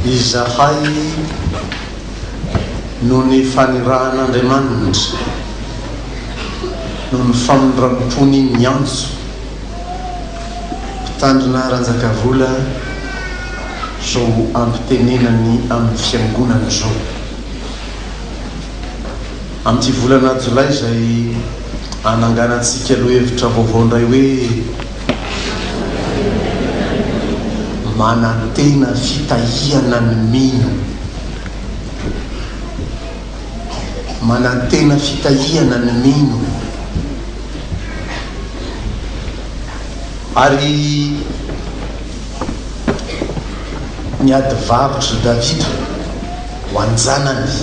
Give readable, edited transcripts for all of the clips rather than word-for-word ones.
Izahay noho ny fanirahan'Andriamanitra, noho ny famindram-pony niantso Mpitandrina Ranjakavola izao ampitenenany amin'ny Fiangonana izao. Amin'ity volana jolay izay ananganantsika lohevitra vaovao indray hoe Manantena fitahiana ny mino. Manantena fitahiana ny mino. Ary niady varotra Davida ho an-janany,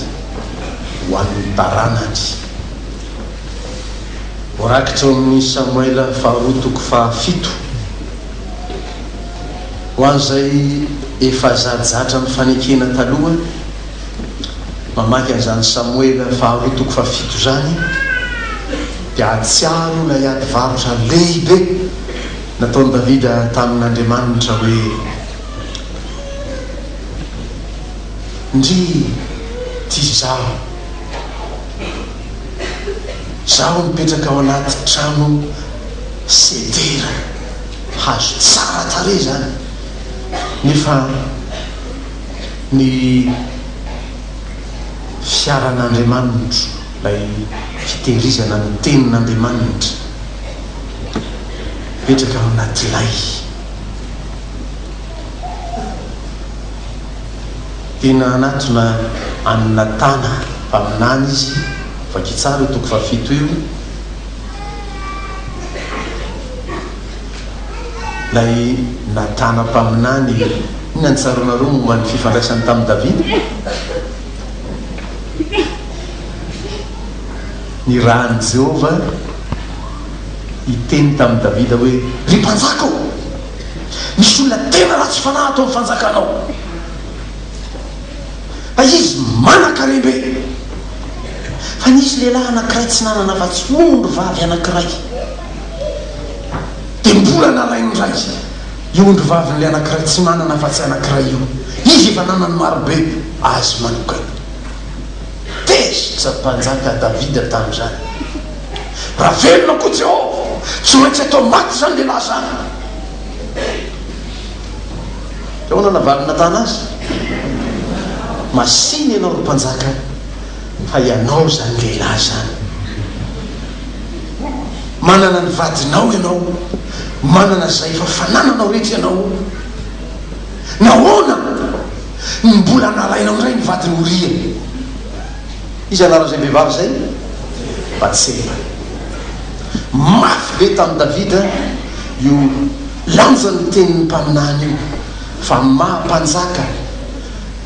ho an'ny taranany. Voarakitra ao amin'ny Samoela faharoa toko fahafito. Ho an'izay efa zajatra amin'ny fanekena taloha, mamaky an'izany Samoela faharoa toko fahafito izany, dia hahatsiaro ilay ady varotra lehibe nataon'i Davida tamin'Andriamanitra hoe, Ndry ity izaho, izaho mipetraka ao anaty trano sedera, hazo tsara tarehy izany, nefa ny fiaran'Andriamanitro, ilay fitehirizana ny tenin'Andriamanitra, mipetraka ao anaty lay. Dia nanatona an'i Natana mpaminany izy, vakio tsara io toko fahafito io, ilay Natana mpaminany, inona no tsaroanareo momba ny fifandraisany tamin'i Davida? Nirahan'i Jehovah hiteny tamin'i Davida hoe, Ry mpanjaka ô! Misy olona tena ratsy fanahy ato amin'ny fanjakanao. Fa izy manan-karem-be. Fa nisy lehilahy anankiray tsy nanana afa-tsy ondry vavy anankiray. Dia mbola nalainy indray io ondry vavin'ilay anankiray tsy manana afa-tsy anankiray io. Izy efa nanany marobe azy manokana. Tezitra mpanjaka Davida tamin'izany. Raha velona koa Jehovah, tsy maintsy atao maty izany lehilahy izany. Dia ahoana navalin'i Natana azy? Masìna ianao, ry mpanjaka, fa ianao izany lehilahy izany. Manana ny vadinao ianao, manana izay efa fanananao rehetra ianao. Nahoana no mbola nalainao indray ny vadin'i Oria? Iza anaran'izay vehivavy izay? Batseba. Mafy be tamin'i Davida io lanjan'ny tenin'ny mpaminany io, fa maha mpanjaka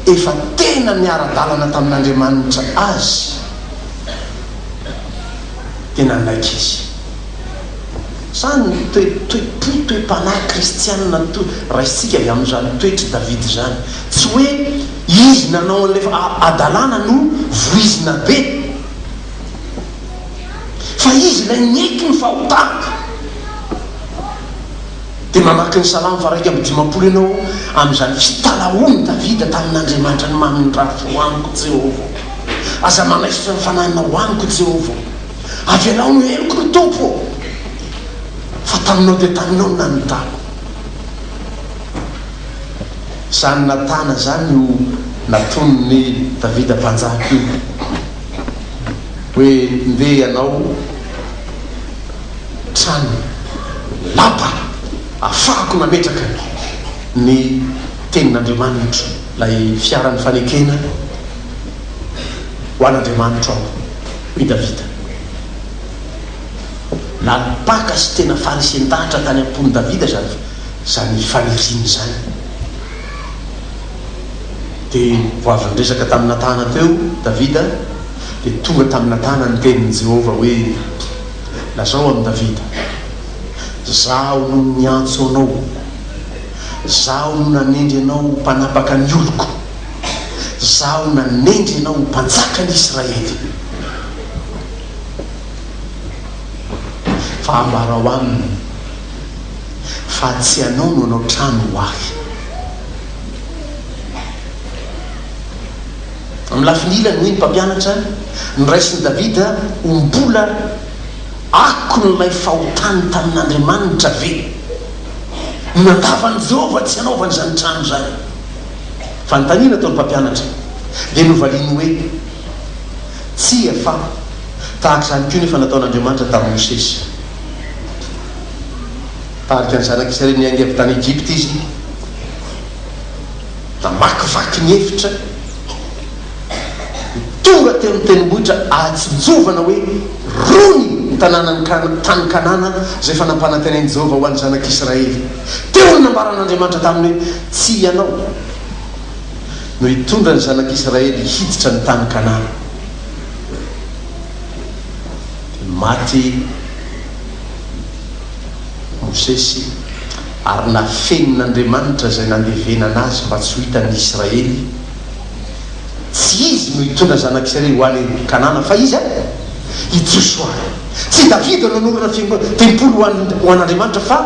efa tena niara-dalana tamin'Andriamanitra azy, dia nanaiky izy. Izany ny toe, toe-po, toe-panahy kristianina to, raisintsika avy amin'izany toetr'i Davida izany. Tsy hoe izy nanao an'ilay hadalana no voizina be, fa izy ilay niaiky ny fahotany. Dia mamaky ny Salamo faha 51 ianao amin'izany fitalahoan'i Davida tamin'Andriamanitra ny mamindrà fo amiko Jehovah ô. Aza manaisotra ny fanahinao amiko Jehovah ô. Avelao ny heloko ry Tompo ô, fa taminao dia taminao no nanotako. Izany Natana izany io natonin'i Davida mpanjaka io, hoe ndeha ianao trano lapa afahako nametraka ny tenin'Andriamanitro, ilay fiaran'ny fanekena ho an'Andriamanitro aho. Hoy Davida. Lalim-paka sy tena faharesen-dahatra tany am-pon'i Davida izany izany faniriana izany. Dia vao avy niresaka tamin'i Natana teo Davida, dia tonga tamin'i Natana ny tenin'i Jehovah hoe, Lazao amin'i Davida, 'Zaho no niantso anao, Zaho no nanendry anao ho mpanapaka ny oloko. Izaho nanendry anao ho mpanjakan'i Israely. Fa ambarao aminy fa tsy ianao no hanao trano ho ahy. Amin'ny lafiny ilany, hoy ny mpampianatra, noraisin'i Davida ho mbola akon'ilay fahotany tamin'Andriamanitra ve no nandavan'i Jehovah tsy hanaovany izany trano izany? Fanontaniana ataon'ny mpampianatra, dia novaliany hoe, Tsia, fa tahaka izany koa no efa nataon'Andriamanitra tamin'i Mosesy. Nitarika ny zanak'Israely niainga avy tany Egypta izy. Namakivaky ny efitra, tonga teo amin'ny tendrombohitra ahatsinjovana hoe rony ny tanànan'i tany Kanana izay efa nampanantenain'i Jehovah ho an'ny zanak'Israely. Teo no nambaran'Andriamanitra taminy hoe, Tsy ianao no hitondra ny zanak'Israely hiditra ny tany Kanana. Dia maty. Mosesy, ary nafenin'Andriamanitra izay nandevenana azy mba tsy ho hitan'ny Israely. Tsy izy no hitondra zanak'Israely ho any Kanana, fa iza? I Josoa. Tsy i Davida no nanorina fiangonana, tempoly ho an, ho an'Andriamanitra, fa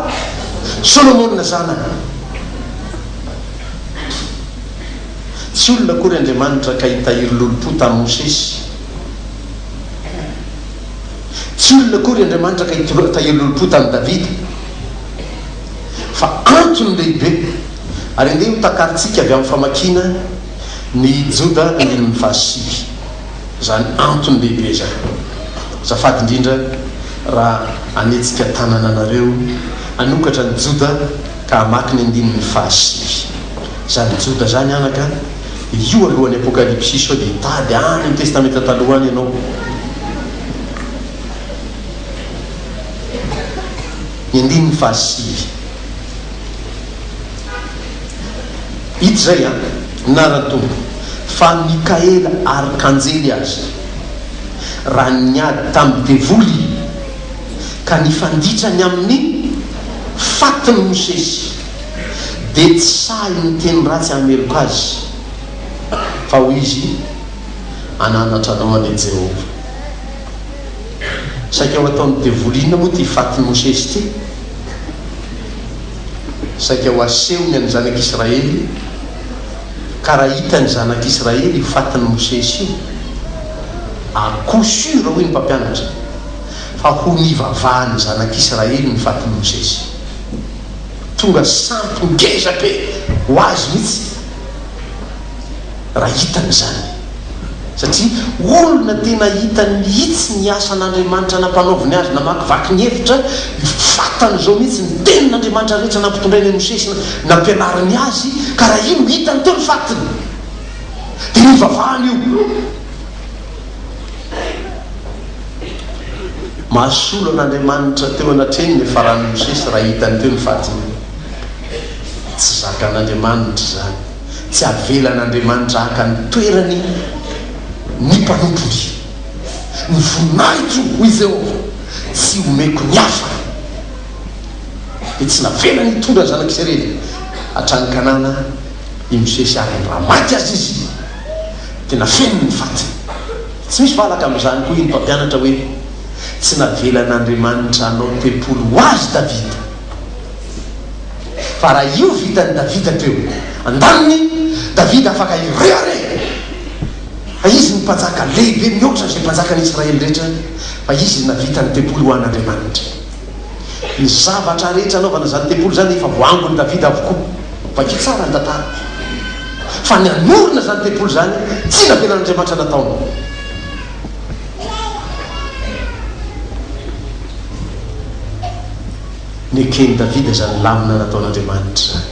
Solomona zanany. Tsy olona akory Andriamanitra ka hitahiry lolompo tamin'i Mosesy. Tsy olona akory Andriamanitra ka hitahiry lolompo tamin'i Davida, fa antony lehibe, ary andeha ho takarintsika avy amin'ny famakiana ny Joda andininy fahasivy izany antony lehibe izany. Azafady indrindra raha hanetsika tanana anareo hanokatra ny Joda ka hamaky ny andininy fahasivy. Izany Joda izany anaka io alohan'ny Apokalypsy sao dia hitady any amin'ny Testamenta Taloha any ianao. Ny andininy fahasivy. Hita izay an! Anaran'ny Tompo. Fa Mikaela arkanjely aza, raha niady tamin'ny devoly ka nifanditra ny amin'ny fatin'i Mosesy, dia tsy sahy niteny ratsy hahameloka azy, fa hoy izy, Hananatra anao anie Jehovah. Saika ho ataon'ny devoly inona moa ity fatin'i Mosesy ity? Saika ho asehony an'ny zanak'Israely, ka raha hitan'ny zanak'Israely io fatin'i Mosesy io, à coup sûr, hoy ny mpampianatra, fa ho nivavahan'ny zanak'Israely ny fatin'i Mosesy. Tonga sampy ngeza be ho azy mihitsy raha hitany izany. Satria olona tena hitany mihitsy ny asan'Andriamanitra nampanaoviny azy, namakivaky ny hevitra, fantany izao mihitsy ny tenin'Andriamanitra rehetra nampitondrainy an'i Mosesy, nampianariny azy, ka raha iny no hitany teo ny fatiny, dia nivavahany io. Mahasolo an'Andriamanitra teo anatrehiny ny faran'i Mosesy raha hitany teo ny fatiny. Tsy zakan'Andriamanitra izany. Tsy avelan'Andriamanitra haka ny toerany ny mpanompony. Ny voninahitro, hoy Jehovah, tsy homeko ny hafa. Dia tsy navelany hitondra ny zanak'Isiraely hatrany Kanana i Mosesy ary raha maty aza izy, dia nafeniny ny fatiny. Tsy misy valaka amin'izany koa iny mpampianatra hoe tsy navelan'Andriamanitra hanao tempoly ho azy Davida. Fa raha io vitan'i Davida teo andaniny, Davida afaka hirehareha fa izy no mpanjaka lehibe mihoatra izay mpanjakan'i Israely rehetra, fa izy no nahavita ny tempoly ho an'Andriamanitra. Ny zavatra rehetra anaovana izany tempoly izany efa voaangon'i Davida avokoa. Vakio tsara ny tantara. Fa ny hanorina izany tempoly izany tsy navelan'Andriamanitra nataony. Neken'i Davida izany lamina nataon'Andriamanitra izany.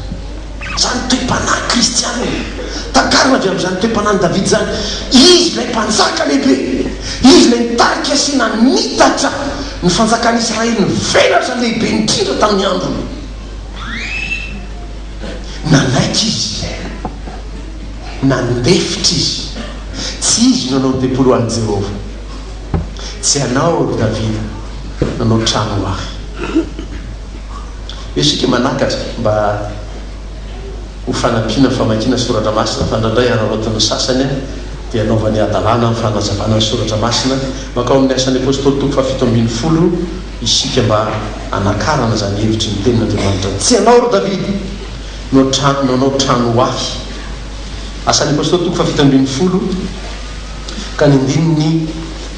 Izany toe-panahy kristiana. Takarina avy amin'izany toe-panahin'i Davida izany. Izy ilay mpanjaka lehibe. Izy ilay nitarika sy nanitatra ny fanjakan'i Israely nivelatra lehibe indrindra tamin'ny androny. Nanaiky izy. Nandefitra izy. Tsy izy no nanao ny tempoly ho an'i Jehovah. Tsy ianao, ry Davida, nanao trano ho ahy. Eo isika manakatra mba ho fanampiana ny famakiana soratra masina fa indraindray araraotin'ny sasany dia anaovany hadalana amin'ny fanazavana ny soratra masina. Mankao amin'ny Asan'ny Apostoly toko faha-17 isika mba hanakarana izany hevitry ny Tenin'Andriamanitra. Tsy ianao, ry Davida, no nanao trano ho ahy. Asan'ny Apostoly toko faha-17 ka ny andininy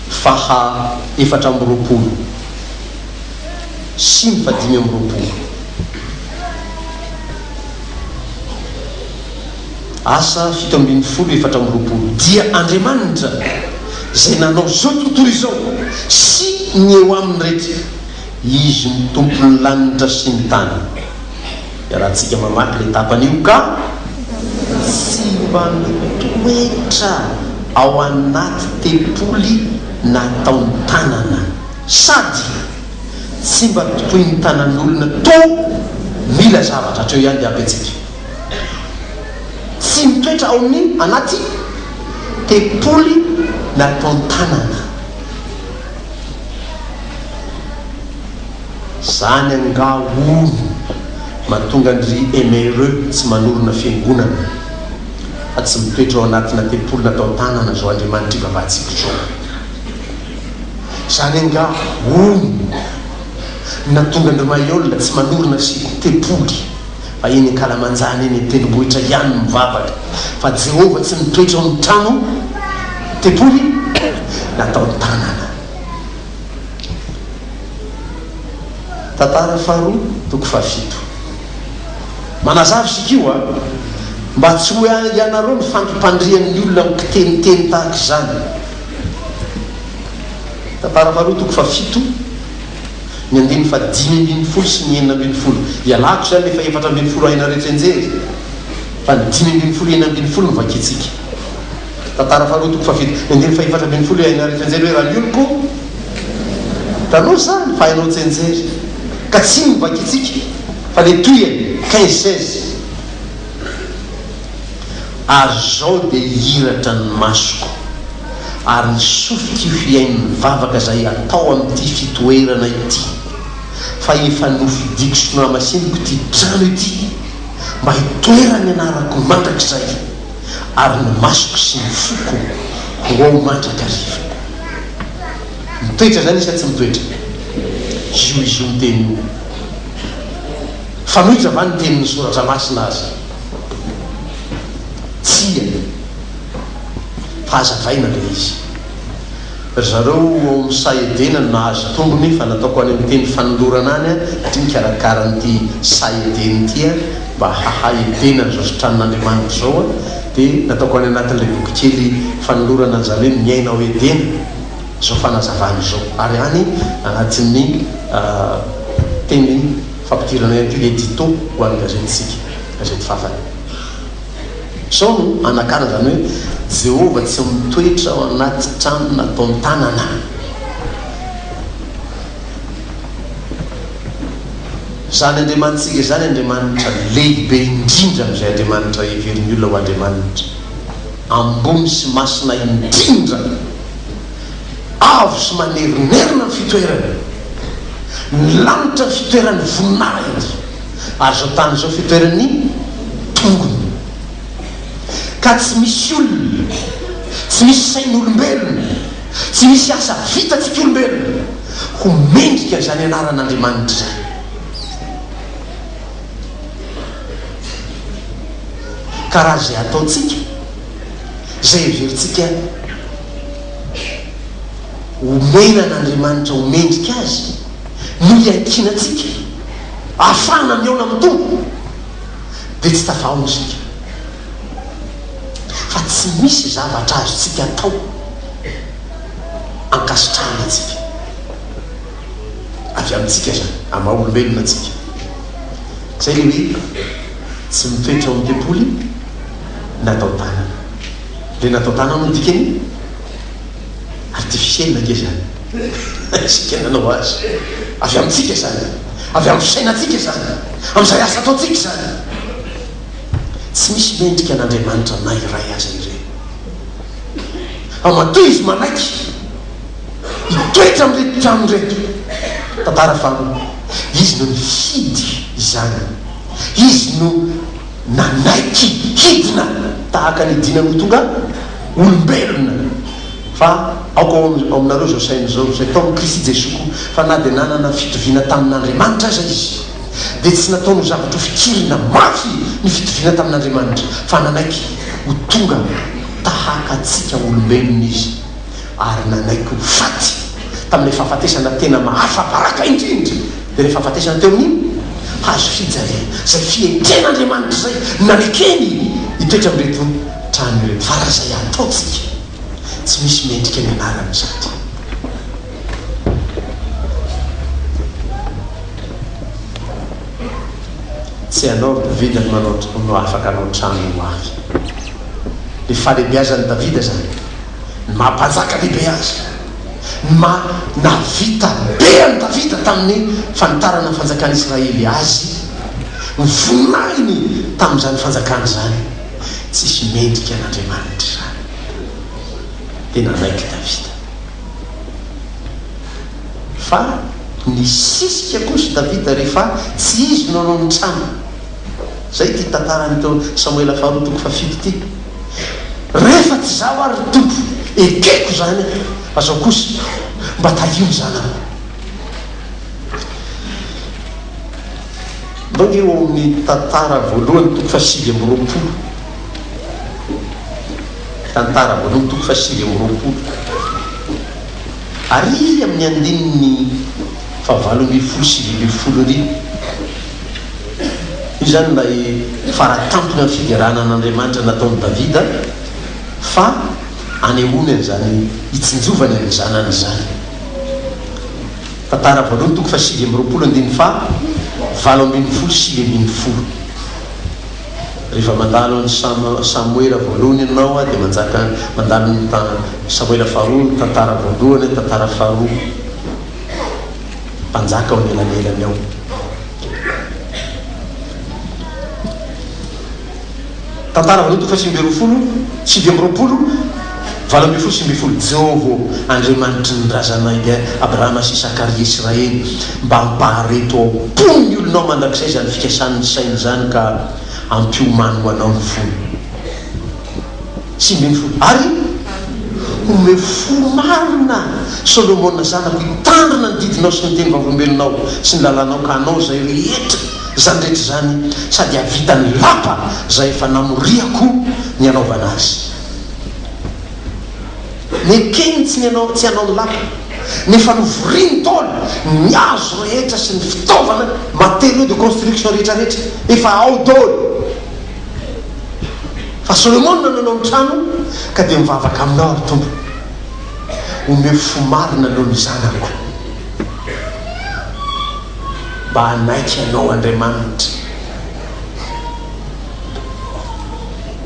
faha 24 sy ny faha 25. Asa 17 24 Dia Andriamanitra izay nanao izao tontolo izao sy ny eo aminy rehetra, Izy no Tompon'ny lanitra sy ny tany. Iarahantsika mamaky ilay tapany io ka tsy mba mitoetra ao anaty tempoly nataon-tanana sady tsy mba tompoin'ny tanan'olona toa mila zavatra hatreo ihany dia ampy antsika. Tsy mitoetra ao amin'ny anaty tempoly nataon-tanana. Zany angaha hono mahatonga an-dry MRE tsy manorina fiangonana fa tsy mitoetra ao anatina tempoly natao tanana zao Andriamanitra ivavahantsika izao. Zany angaha hono nahatonga an-dry Maihol tsy manorina tempoly fa eny ankalamanjana eny an-tendrombohitra ihany no mivavaka fa Jehovah tsy mitoetra ao amin'ny trano tempoly natao tanana. Tantara faharoa, toko fahafito. Manazava isika io a! Mba tsy ho ianareo ny fampimpandrian'ny olona amin'ny kiteniteny tahaka izany. Tantara faharoa, toko fahafito, ny andininy faha-15 sy ny 16. Ialako izany ilay faha-14 hainareo tsianjery, fa ny 15, 16 no vakintsika. Tantara faharoa toko fahafito ny andininy fahefatra ambinifolo Ihainareo tsianjery hoe raha ny oloko taloha izany fa hainao tsianjery ka tsy iny no vakintsika fa le tohiny 15 16 Ary izao dia hihiratra ny masoko ary ny sofiko hihaino ny vavaka izay atao amin'ity fitoerana ity fa efa nofidiko sy nohamasiniko ity trano ity mba hitoeran'ny anarako mandrakizay ary ny masoko sy ny foko ho ao mandrakariva. Mitoetra izany izy sa tsy mitoetra? Io izy io miteny io. Fanoitra va ny tenin'ny Soratra Masina aza? Tsia. Fa hazavaina ilay izy. Ry zareo ao amin'ny saha Edena no nahazo tombony fa nataoko any amin'ny teny fanolorana any satria mikarakara an'ity saha Edena ity aho mba haha Edena an'izao sitranon'Andriamanitra izao aho dia nataoko any anatin'ilay bokikely fanolorana an'izany hoe miaina ao Edena izao fanazavana izao ary any anatin'ny teny fampidirana ihany koa édito ho an'ny gazetintsika, gazety Fafana. Izao no anakana izany hoe Jehovah tsy mitoetra ao anaty trano nataon-tanana. Izany Andriamanitsika izany Andriamanitra lehibe indrindra amin'izay Andriamanitra heverin'ny olona ho Andriamanitra. Ambony sy masina indrindra. Avo sy manerinerina ny fitoerany. Ny lanitra ny fitoeran'ny voninahiny. Ary izao tany izao fitoeran'ny tongony. Ka tsy misy olona, tsy misy sain'olombelona, tsy misy asa vitantsika olombelona ho mendrika izany anaran'Andriamanitra izany. Ka raha izay ataontsika, izay heverintsika omena an'Andriamanitra ho mendrika azy no iankinantsika ahafahana mihaona amin'ny Tompo, dia tsy tafahaona isika. Fa tsy misy zavatra azontsika atao ankasitrahana antsika. Avy amintsika izany, amin'ny maha olombelona antsika. Izay ilay hoe tsy mitoetra ao amin'ny tempoly natao tanana. Ilay natao tanana no dikany artificiel ange izany. Isika nanao azy. Avy amintsika izany. Avy amin'ny fisainantsika izany. Amin'izay asa ataontsika izany. Tsy misy mendrika an'Andriamanitra na iray aza ireny. Fa matoa izy manaiky hitoetra amin'ireto trano ireto, tantara faharoa, izy no nifidy izany. Izy no nanaiky hidina tahaka ny hidinany ho tonga olombelona. Fa aoka ho ao aminareo izao saina izao, izay tao amin'i Kristy Jesoa koa, fa na dia nanana fitoviana tamin'Andriamanitra aza Izy, dia tsy nataony ho zavatra ho fikirina mafy ny fitoviana tamin'Andriamanitra, fa nanaiky. ho tonga tahaka antsika olombelona Izy ary nanaiky ho faty tamin'ilay fahafatesana tena mahafa-baraka indrindra, dia ilay fahafatesana teo amin'ny hazo fijaliana. Izay fietren'Andriamanitra izay nanekeny hitoetra amin'ireto trano ireto. Fa raha izay ataontsika, tsy misy mendrika ny anarany izany. Tsy ianao ry Davida no manao no afaka hanao trano ho ahy. Ny fahalehibeazan'i Davida izany, ny maha mpanjaka lehibe azy, ny maha nahavita be an'i Davida tamin'ny fanitarana ny fanjakan'Israely azy, ny voninahiny tamin'izany fanjakana izany, tsisy mendrika an'Andriamanitra izany. Dia nanaiky Davida. Fa nisisika kosa Davida rehefa tsy izy no nanao ny trano. Izay ity tantaran'ny teo Samoela faharoa toko fahafito ity. Rehefa tsy izaho ary ry Tompo, ekeko izany, fa izao kosa, mba tahio ny zanako. Ndao ange eo amin'ny tantara voalohany toko fahasivy amby roapolo. Tantara voalohany toko fahasivy amby roapolo. Ary amin'ny andininy fahavalo ambin'ny folo sy 19 ery. Io izany ilay faratampony amin'ny fiderana an'Andriamanitra nataon'i Davida fa anehoany an'izany hitsinjovany an'ny zanany izany. Tantara voalohany toko fahasivy amby roapolo andininy faha 18 sy 19. Rehefa mandalo an'i Samoela voalohany ianao dia manjaka mandalo ny Samoela faharoa, tantara voalohany, tantara faharoa, mpanjaka ao anelanelany ao. Tantara voalohany toko fahasivy amby roapolo, 29, 18, 19, Jehovah ô, Andriamanitry ny razanay dia Abrahama sy Isaka ary Israely, mba ampahareto ao am-pon'ny olonao mandrakizay izany fikasan'ny sainy izany ka ampiomano ho anao ny fony. 19. Ary omeo fo marina Solomona zanako hitandrina ny didinao sy ny teny vavolombelonao sy ny lalànao ka hanao izay rehetra izany rehetra izany sady hahavita ny lapa izay efa namoriako ny hanaovana azy. Nekeny tsy ny hanao tsy hanao ny lapa, nefa novoriny daholo ny hazo rehetra sy ny fitaovana matériaux de construction rehetra rehetra efa ao daholo. Fa Solomona nanao ny trano ka dia mivavaka aminao ry Tompo, omeo fo marina aloha ny zanako mba hanaiky anao Andriamanitra.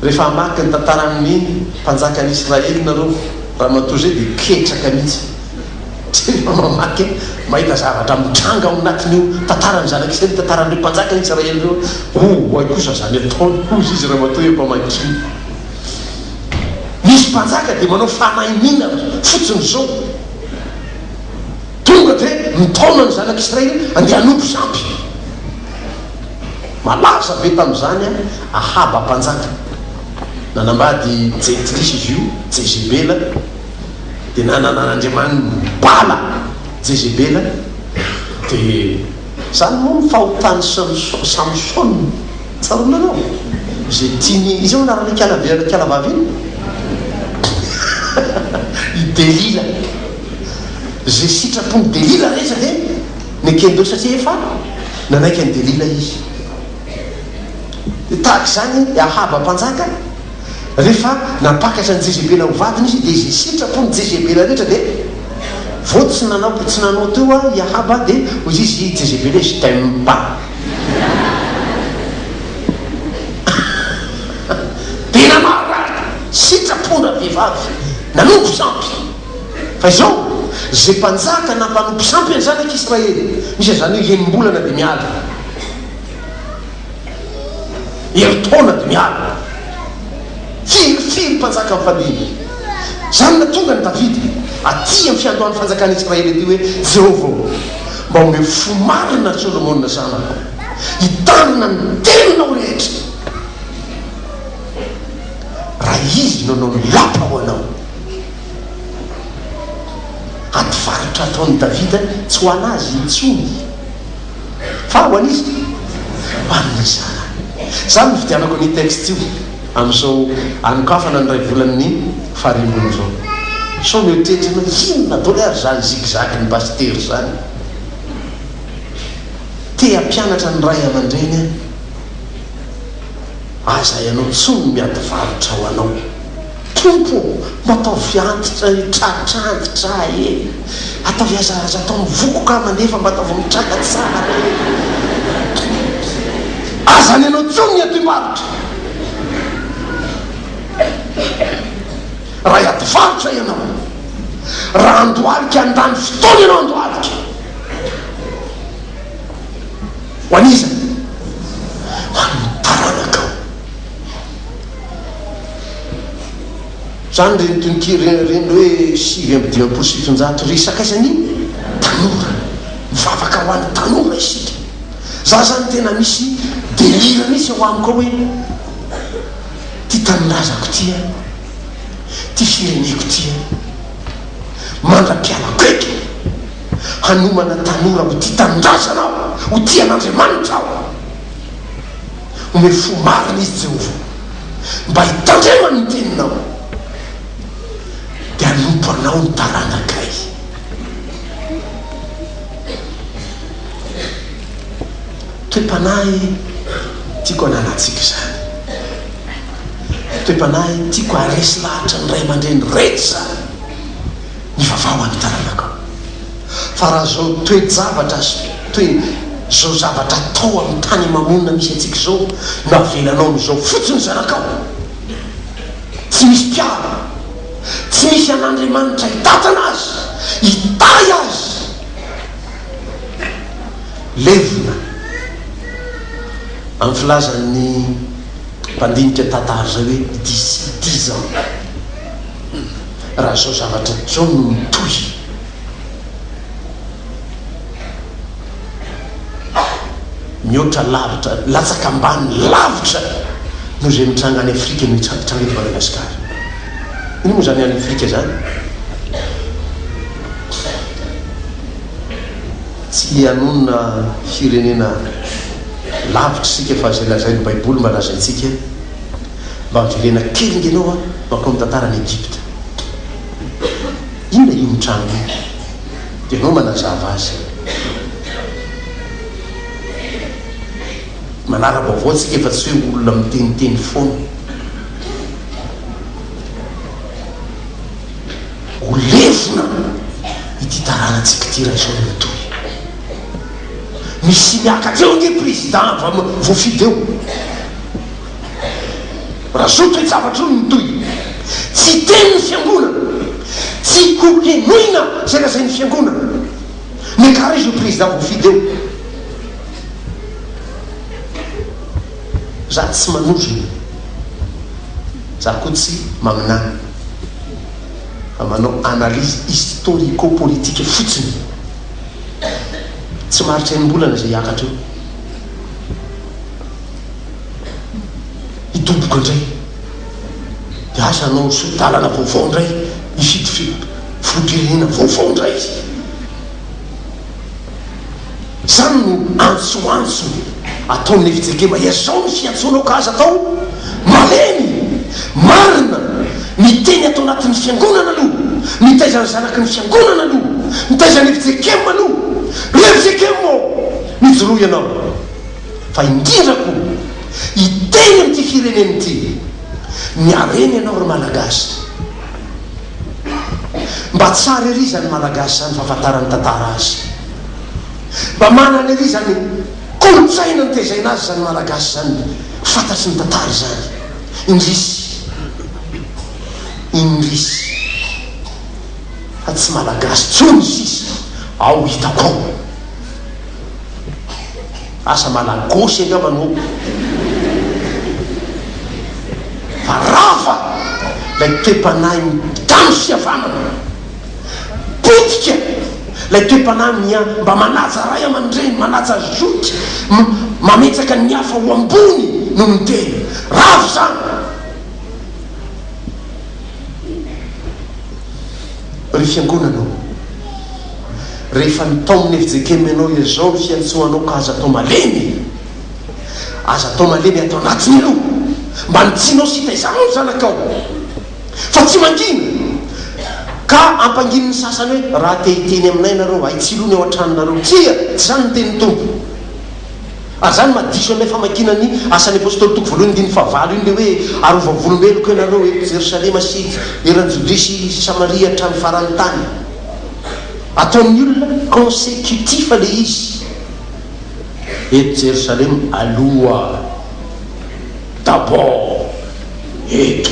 Rehefa hamaky ny tantaran'ny mpanjakan'i Israely nareo, ramatoa zay dia ketraka mihitsy. Tsy rehefa mamaky mahita zavatra mitranga ao anatin'io tantaran'ny zanak'Israely, tantaran'ireo mpanjakan'i Israely ireo, oh, oay kosa zany ataony, hozy izy ramatoa eo am-pamakiana. Misy mpanjaka dia manao fanahiniana fotsiny izao. Tonga dia mitaona ny zanak'Israely handeha hanompo sampy. Malaza be tamin'izany Ahaba mpanjaka. Nanambady jentilisa izy io, Jezebela, dia nanana an'andriamaniny Bala Jezebela, dia izany moa ny fahotan'i Samsona, tsaroanareo? Izay tiany, iza moa anaran'iny ikala be ikala vavy iny? I Delila. Izay sitrapon'i Delila rehetra dia nekeny daholo satria efa nanaiky an'i Delila izy. Dia tahaka izany i Ahaba mpanjaka, rehefa nampakatra an'i Jezebela ho vadiny izy, dia izay sitrapon'i Jezebela rehetra dia vao tsy nanao tsy nanao teo i Ahaba dia hoy izy i Jezebela hoe je t'aime pas. Tena maharary, sitrapon-dravehivavy nanompo sampy. Fa izao, izay mpanjaka nampanompo sampy ny zanak'Israely, misy an'izany hoe enim-bolana dia miala. Herintaona dia miala. Firifiry mpanjaka mifandimby. Izany nahatonga an'i Davida, aty amin'ny fiandohan'ny fanjakan'i Israely aty hoe, Jehovah ô, mba omeo fo marina an'i Solomona zanako, hitandrina ny teninao rehetra, raha izy no hanao ny lapa ho anao. Ady varotra ataon'i Davida tsy ho an'azy intsony. Fa ho an'iza? Ho an'ny zanany. Izany no nividianako an'io texte io. Amin'izao anokafana ny iray volan'ny farimbona izao. Sao mieritreritra ianao hoe inona daholo ary izany zigzag-n'i Pasitera izany. Te hampianatra ny ray aman-dreny aho. Aza ianao intsony no miady varotra ho anao. Tompo ô, mba ataovy antitra hitratra antitra ahy e! Ataovy aza aza atao mivokoka aho mandeha fa mba ataovy mitraka tsara e! Aza ny anao intsony ny adim-barotra! Raha hiady varotra ianao, raha handohalika handany fotoana ianao handohalika, ho an'iza? Ho an'ny taranakao. Zany reny tononkira reny hoe 759 ry sakaizany tanora. Mivavaka ho an'ny tanora isika. Za zany tena misy delire mihitsy ao amiko ao hoe ty tanindrazako ty an, ty fireneko ty an, mandra-pialako eto hanomana tanora ho tia tanindrazana aho, ho tia an'Andriamanitra aho. Omeo fo marina izy, Jehovah, mba hitandremany ny teninao, dia hanompo anao ny taranakay. Toe-panahy tiako hananantsika izany. Toe-panahy tiako haharesy lahatra ny ray aman-dreny rehetra izany. Mivavaha ho an'ny taranakao. Fa raha izao toe-javatra sy toe izao zavatra atao amin'ny tany ama-monina misy antsika izao no avelanao amin'izao fotsiny zanakao, tsy misy mpiaro, tsy misy an'Andriamanitra hitantana azy, hitahy azy, levona amin'ny filazan'ny mpandinika tantara izay hoe d'ici dix ans raha izao zavatra izao no mitohy. Mihoatra lavitra, latsaka ambany lavitra noho izay mitranga any Afrika no hitranga eto Madagasikara. Inona moa izany any Afrika izany? Tsy hanonona firenena lavitra isika fa izay lazain'ny Baiboly mba lazaintsika. Mba miverena kely nge ianao an, mankao amin'ny tantaran'i Egypta. Inona io mitranga io? Dia ianao manazava azy. Manara-baovao tsika fa tsy hoe olona miteniteny foana. Ho levona ity taranantsika ity raha izao no mitohy. Misy miakatra eo ange président voafidy eo. Raha zao toe-javatra io no mitohy, tsy hiteny ny fiangonana, tsy ho henoina izay lazain'ny fiangonana. Miakara izy ho président voafidy eo. Za tsy manozona, za koa tsy maminany, fa manao analyse historico-politique fotsiny. Tsy maharitra enim-bolana izay hiakatra eo. Hidoboka indray. Dia asa hanao sori-dalana vaovao indray, hifidy filoham-pirenena vaovao indray izy. Izany no antsoantso ataon'ny fjkm. Izao ny fiantsoanao ka aza atao malemy. Marina, miteny ato anatin'ny fiangonana aloha, mitaiza ny zanaky ny fiangonana aloha, mitaiza ny fjkm aloha. Ry fjkm ô, mijoroa ianao. Fa indrindra koa, hiteny amin'ity firenena ity, miarena ianao ry Malagasy. Mba tsara ery izany Malagasy izany fahafantaran'ny tantara azy. Mba manana ery izany kolontsaina nitezaina azy izany Malagasy izany, fantatry ny tantara izany. Indrisy. Indrisy. Fa tsy Malagasy intsony sisa ao hitako ao. Asa malagosy angamba no fa rava ilay toe-panahy mitandro fihavanana, potika ilay toe-panahy miha mba manaja ray aman-dreny, manaja zoky, mametraka ny hafa ho ambony noho ny tena. Rava izany! Ry fiangonana ô! Rehefa nitaomin'ny fjkm ianao izao ny fiantsoanao ka aza atao malemy e! Aza atao malemy ato anatiny aloha! Mba anitsianao sy itaizanao ny zanakao. Fa tsy mangina. Ka ampanginin'ny sasany hoe, raha te hiteny aminay nareo, ahitsilo ny ao an-tranonareo. Tsia! Tsy izany ny tenin'ny Tompo. Ary izany mahadiso an'ilay famakiana ny Asan'ny Apostoly toko voalohany andininy fahavalo iny, ilay hoe, Ary ho vavolombeloko ianareo eto Jerosalema sy eran'i Jodia sy Samaria hatramin'ny faran'ny tany. Ataon'ny olona consecutif ilay izy. Eto Jerosalema aloha. D'abord eto.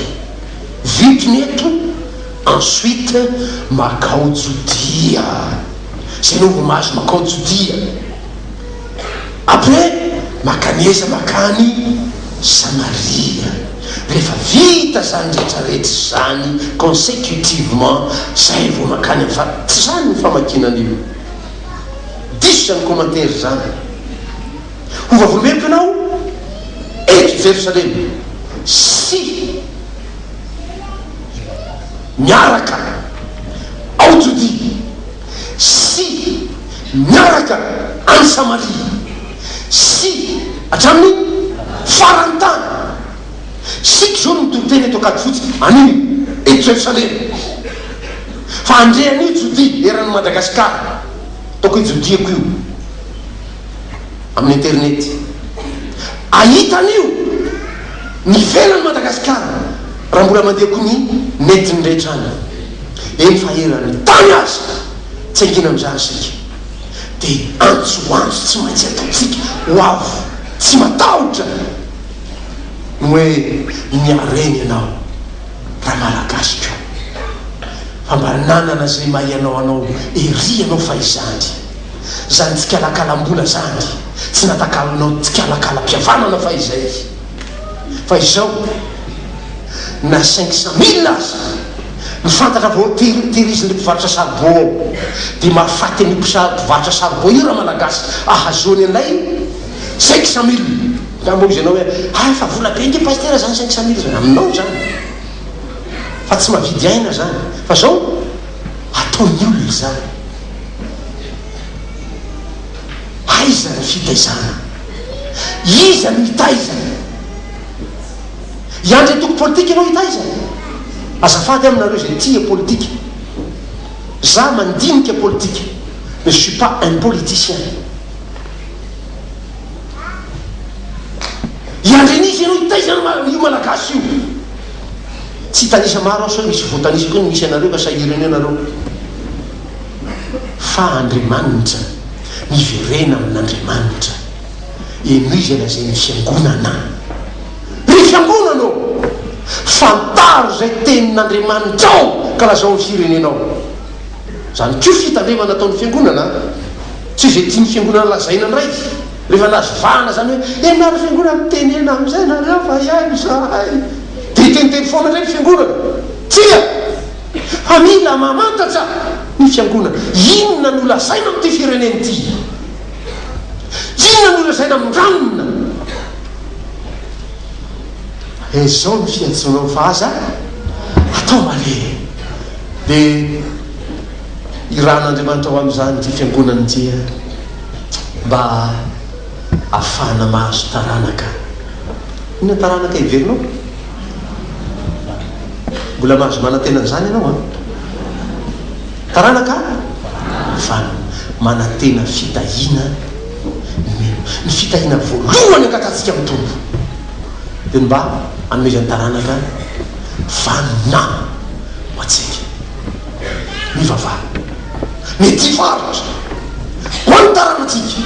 Vita ny eto, ensuite makao Jodia. Zay anao vao mahazo makao Jodia. Après makaneza makany Samaria. Rehefa vita zany rehetra rehetra zany consecutivement zay vao makany am fa tsy zany ny famakiana an'io. Diso zany commentaire zany. Ho vavolombeloko ianao eto Jerosalema sy miaraka ao Jodia sy miaraka any Samaria sy hatramin'ny faran'ny tany. Isika izao no mitory teny eto Ankadifotsy anio eto Jerosalema. Fa handre an'io Jodia eran'i Madagasikara. Ataoko hoe Jodiako io. Amin'ny internet. Ahita an'io ny ivelan'i Madagasikara raha mbola mandeha koa ny net ny rehetra any. Eny fa eran'ny tany aza tsy hangina amin'izany isika. Dia antso ho antso tsy maintsy ataontsika ho avo tsy matahotra ny hoe miharena ianao Ramalagasy ko. Fa mba nanana izay maha ianao anao ery ianao fahizany. Zany tsikalakalam-bola zany tsy natakalonao tsikalakalam-pihavanana fahizay. Fa izao na 500 mille aza ny fantatra vao tehirizin'ilay mpivarotra saribô ao dia mahafaty an'io mpivarotra saribô io Ramalagasy ahazoany an'ilay 500 mille. Angamba hoy izy ianao hoe ah fa vola be ange pasitera zany 500 mille zany. Aminao zany. Fa tsy mahavidy aina zany. Fa zao ataon'ny olona izany. Aiza ny fitaizana? Iza no hitaiza? Hiandry antoko politika ianao hitaiza? Azafady aminareo izay tia politika. Za mandinika politika mais je suis pas un politicien. Hiandry an'iza ianao hitaiza io Malagasy io? Tsy hitanisa maro aho sao misy voatanisa koa ny misy anareo ka sahirana eo nareo. Fa Andriamanitra, miverena amin'Andriamanitra. Henoy izay lazain'ny Fiangonana. Ry Fiangonana ô! Fantaro izay tenin'Andriamanitra ao ka lazao amin'ny firenenao. Izany koa fitandremana ataon'ny Fiangonana an! Tsy izay tian'ny Fiangonana lazaina indray. Rehefa nahazo vahana izany hoe, Ianareo ry Fiangonana, mitenena amin'izay nareo fa hihaino izahay. Dia hiteniteny foana indray ny Fiangonana. Tsia! Fa mila mamantatra ny fiangonana. Inona no lazaina amin'ity firenena ity? Inona no lazaina amin-dranona? Izao no fiantsoanao fa aza atao malemy. Dia irahan'Andriamanitra ho amin'izany ity fiangonana ity mba ahafahana mahazo taranaka. Inona taranaka heverinao? Mbola mahazo manantena an'izany ianao an! Taranaka vanona. Manantena fitahiana nomena. Ny fitahiana voalohany angatahantsika amin'ny Tompo dia ny mba hanomezany taranaka vanona ho antsika. Mivavaha. Mety hivarotra ho an'ny taranatsika.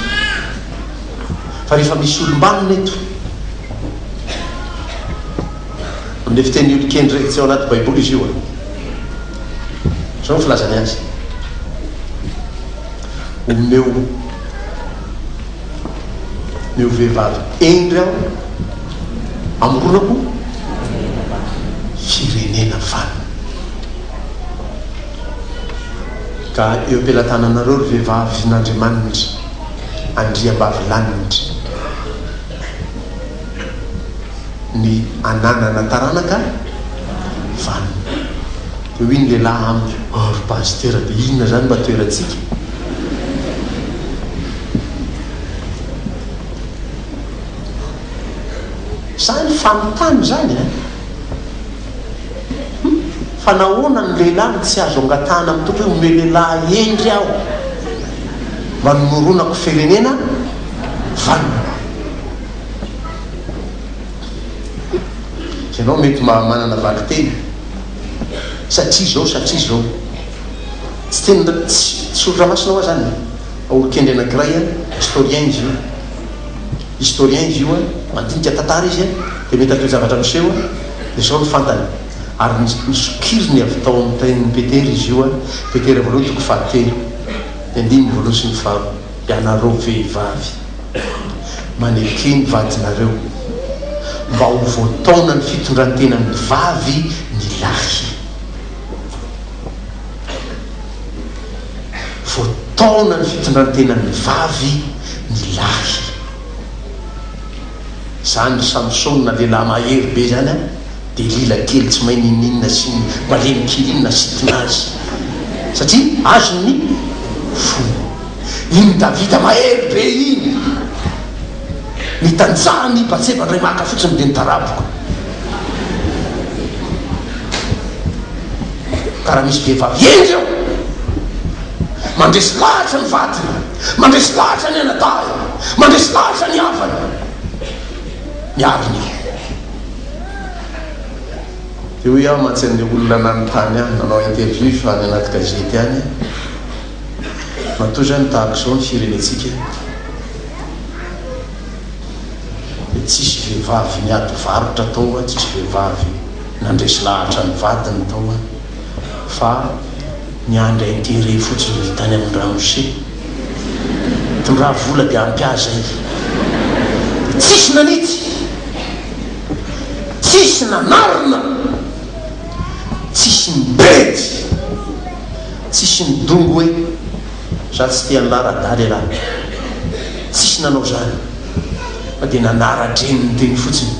Fa rehefa misy olom-banona eto, Amin'ilay fiteny olon-kendry tsy ao anaty Baiboly izy io an. Izao ny filazany azy, Omeo omeo vehivavy hendry aho hamoronako firenena vanona. Ka eo am-pelatananareo ry vehivavin'Andriamanitra, andriambavilanitra. Ny ananana taranaka vanona. Dia hoy ny lehilahy amiko, Oh ry pasitera, dia inona izany mba toerantsika? Zany fanontany zany an! Hum! Fa nahoana ny lehilahy no tsy azo angatahana amin'ny Tompo hoe omeo lehilahy hendry aho mba nomoronako firenena vanona? Ianao mety manana valinteny satria izao satria izao. Tsy teny tsy soratra masina hoa zany e! Fa olon-kendry anankiray an, historien izy io. Historien izy io an, mandinika tantara izy an, dia mahita toe-javatra miseho an, dia izao no fantany, ary nosokiriny avy tao amin'ny tenin'i Petera izy io an, Petera voalohany toko fahatelo, ny andininy voalohany sy ny faharoa, Ianareo vehivavy, maneke ny vadinareo, mba ho voataonan'ny fitondrantenan'ny vavy ny lahy. Voataona ny fitondrantenan'ny vavy ny lahy. Zany ry Samsona lehilahy mahery be zany an, Delila kely tsy mahay ninoninona sy malemy kely iny nasintona azy satria azony ny fony. Iny Davida mahery be iny, nitanjahany i Batseba ndray maka fotsiny dia nitaraboka. Ka raha misy vehivavy hendry eo, mandresy lahatra ny vadiny, mandresy lahatra ny anadahiny, mandresy lahatra ny havany, miarina io. Dia hoy aho mantsy an'ilay olona nanontany ahy, nanao interview fa any anaty gazety any, matoa izany tahaka izao ny firenentsika, dia tsisy vehivavy niady varotra tao, tsisy vehivavy nandresy lahatra ny vadiny tao fa niandry intérêt fotsiny ny tany amin'ny ramose. Tondrà vola dia ampy ahy zay. Dia tsisy nanitsy, tsisy nanarina, tsisy nibedy, tsisy nidongy hoe za tsy te an'lah radahy lehilahy. Tsisy nanao zany fa dia nanara-dreniny teny fotsiny.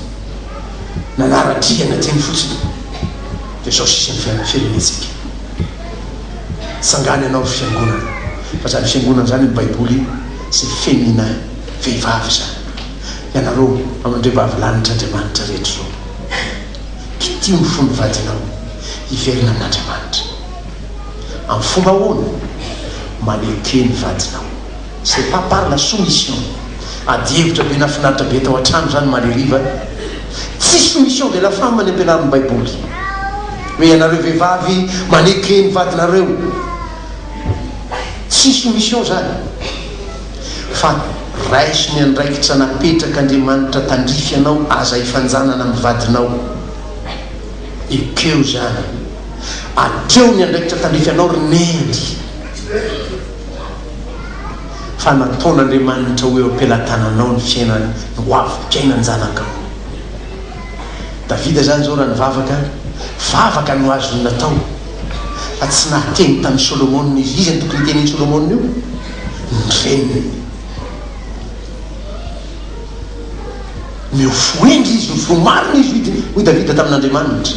Nanara-drihana teny fotsiny dia izao sisa ny fiainan'ny firenentsika. Tsangano ianao ry fiangonana fa izany fiangonana izany ny baiboly c'est féminin, vehivavy izany. Ianareo aman-drehivavy lanitr'Andriamanitra rehetra izao, kitiho ny fon'ny vadinao hiverina amin'Andriamanitra. Amin'ny fomba ahoana? Maneke ny vadinao. C'est pas par la soumission. Ady hevitra be nafinaritra be tao an-trano izany omaly hariva. Tsy soumission de la femme ny ampianarin'ny baiboly. Hoe ianareo vehivavy maneke ny vadinareo. Tsy soumission izany. Fa raiso ny andraikitra napetrak'Andriamanitra tandrify anao aza ifanjanana amin'ny vadinao. Ekeo izany. Atreo ny andraikitra tandrify anao ry Neny. Fa nataon'Andriamanitra ho eo am-pelatananao ny fiainany, ny ho avi-piainan-janakao. Davida izany izao raha nivavaka, vavaka no azony natao, fa tsy nahateny tamin'i Solomona izy. Iza no tokony hiteny an'i Solomona io? Ny reniny. Omeo fo hendry izy, ho fo marina izy, hoy Davida tamin'Andriamanitra.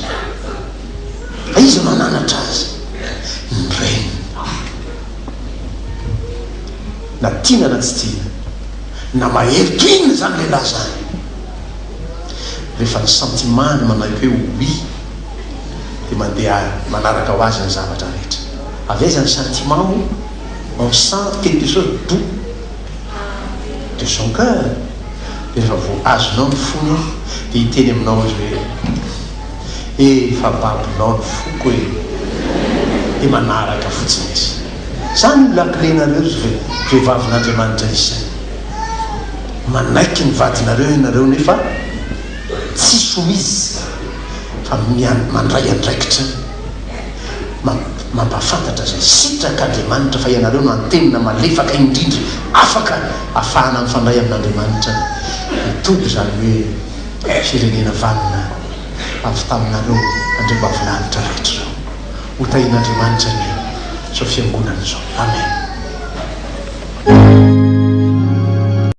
Fa iza no hananatra azy? Ny reniny. Na tiana na tsy tiana, na mahery toy inona izany lehilahy izany, rehefa ny sentiment-ny manaiky hoe oui, dia mandeha manaraka ho azy ny zavatra rehetra. Avy aiza ny sentiment moa? On sent quelque chose doux de son cœur. Dia rehefa vao azonao ny fony dia hiteny aminao izy hoe. Efa babonao ny foko e! Dia manaraka fotsiny izy. Zany io lakile-nareo ry vehivavin'Andriamanitra isany. Manaiky ny vadinareo ianareo nefa tsy soumise fa mandray andraikitra mampahafantatra izay sitrak'Andriamanitra fa ianareo no antenina malefaka indrindra afaka afahana mifandray amin'Andriamanitra. Mitovy izany hoe firenena vanona. avy taminareo andriambavilanitra rehetra ireo. Ho tahian'Andriamanitra anie izao fiangonana izao. Amen.